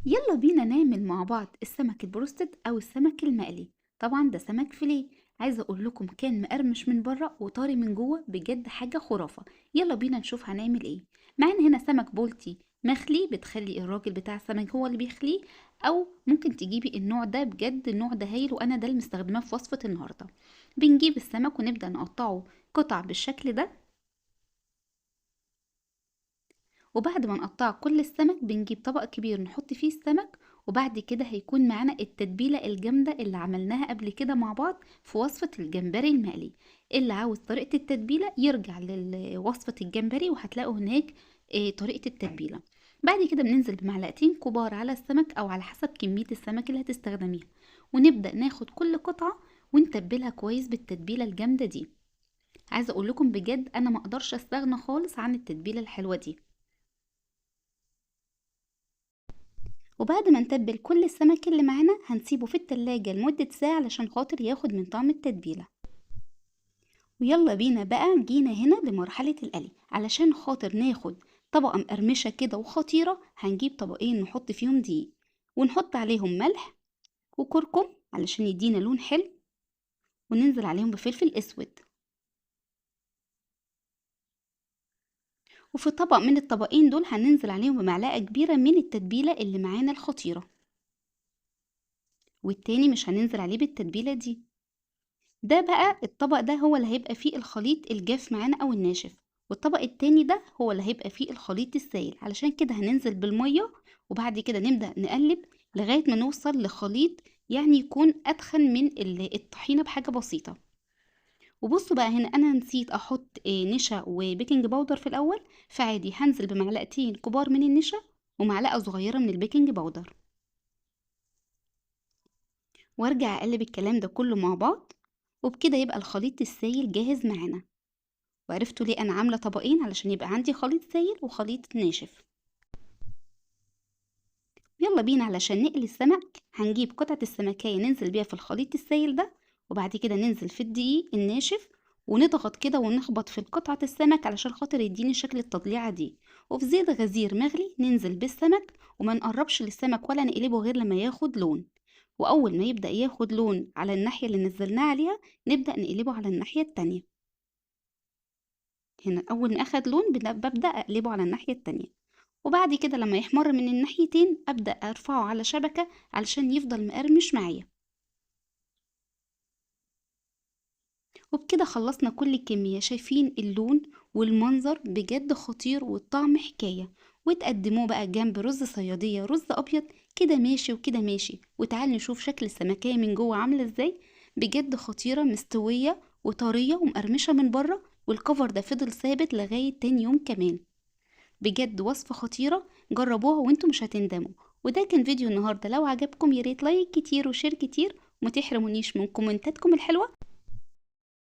يلا بينا نعمل مع بعض السمك البروستد او السمك المقلي. طبعا ده سمك فيليه، عايزه اقول لكم كان مقرمش من بره وطري من جوه، بجد حاجة خرافه. يلا بينا نشوف هنعمل ايه. معانا هنا سمك بولتي مخلي، بتخلي الراجل بتاع السمك هو اللي بيخليه، او ممكن تجيبي النوع ده، بجد النوع ده هايل وانا ده اللي مستخدماه في وصفه النهارده. بنجيب السمك ونبدا نقطعه قطع بالشكل ده، وبعد ما نقطع كل السمك بنجيب طبق كبير نحط فيه السمك، وبعد كده هيكون معانا التتبيلة الجامدة اللي عملناها قبل كده مع بعض في وصفة الجمبري المقلي. اللي عاوز طريقة التتبيلة يرجع لوصفة الجمبري وهتلاقوا هناك طريقة التتبيلة. بعد كده بننزل بمعلقتين كبار على السمك او على حسب كمية السمك اللي هتستخدميها، ونبدأ ناخد كل قطعة ونتبلها كويس بالتتبيلة الجامدة دي. عايزة اقول لكم بجد انا ما اقدرش استغنى خالص عن التتبيلة الحلوة دي. وبعد ما نتبل كل السمك اللي معانا هنسيبه في التلاجة لمدة ساعة علشان خاطر ياخد من طعم التتبيلة. ويلا بينا بقى جينا هنا لمرحلة القلي. علشان خاطر ناخد طبقة مقرمشة كده وخطيرة هنجيب طبقين نحط فيهم دقيق ونحط عليهم ملح وكركم علشان يدينا لون حلو، وننزل عليهم بفلفل اسود. وفي طبق من الطبقين دول هننزل عليهم بمعلقة كبيرة من التتبيلة اللي معانا الخطيرة، والتاني مش هننزل عليه بالتتبيلة دي. ده بقى الطبق ده هو اللي هيبقى فيه الخليط الجاف معانا او الناشف، والطبق التاني ده هو اللي هيبقى فيه الخليط السائل. علشان كده هننزل بالمية وبعد كده نبدأ نقلب لغاية ما نوصل لخليط يعني يكون أتخن من الطحينة بحاجة بسيطة. وبصوا بقى هنا انا نسيت احط نشا و baking powder في الاول، فعادي هنزل بمعلقتين كبار من النشا ومعلقة صغيرة من ال baking powder، وارجع اقلب الكلام ده كله مع بعض. وبكده يبقى الخليط السائل جاهز معانا. وعرفتوا ليه انا عامله طبقين؟ علشان يبقى عندي خليط سائل وخليط ناشف. يلا بينا علشان نقلي السمك. هنجيب قطعه السمكيه ننزل بيها في الخليط السائل ده، وبعد كده ننزل في الدقيق الناشف ونضغط كده ونخبط في قطعة السمك علشان خاطر يديني شكل التضليعة دي. وفي زيت غزير مغلي ننزل بالسمك، وما نقربش للسمك ولا نقلبه غير لما ياخد لون. وأول ما يبدأ ياخد لون على الناحية اللي نزلناه عليها نبدأ نقلبه على الناحية التانية. هنا أول ما أخد لون ببدأ أقلبه على الناحية التانية، وبعد كده لما يحمر من الناحيتين أبدأ أرفعه على شبكة علشان يفضل مقرمش معايا. وبكده خلصنا كل الكمية. شايفين اللون والمنظر بجد خطير والطعم حكاية. وتقدموه بقى جنب رز صيادية، رز أبيض كده ماشي وكده ماشي. وتعالوا نشوف شكل السمكية من جوه عاملة ازاي، بجد خطيرة، مستوية وطرية ومقرمشة من بره، والكفر ده فضل ثابت لغاية تاني يوم كمان. بجد وصفة خطيرة، جربوها وانتم مش هتندموا. وده كان فيديو النهاردة، لو عجبكم ياريت like كتير و share كتير، وما تحرمونيش من كومنتاتكم الحلوة.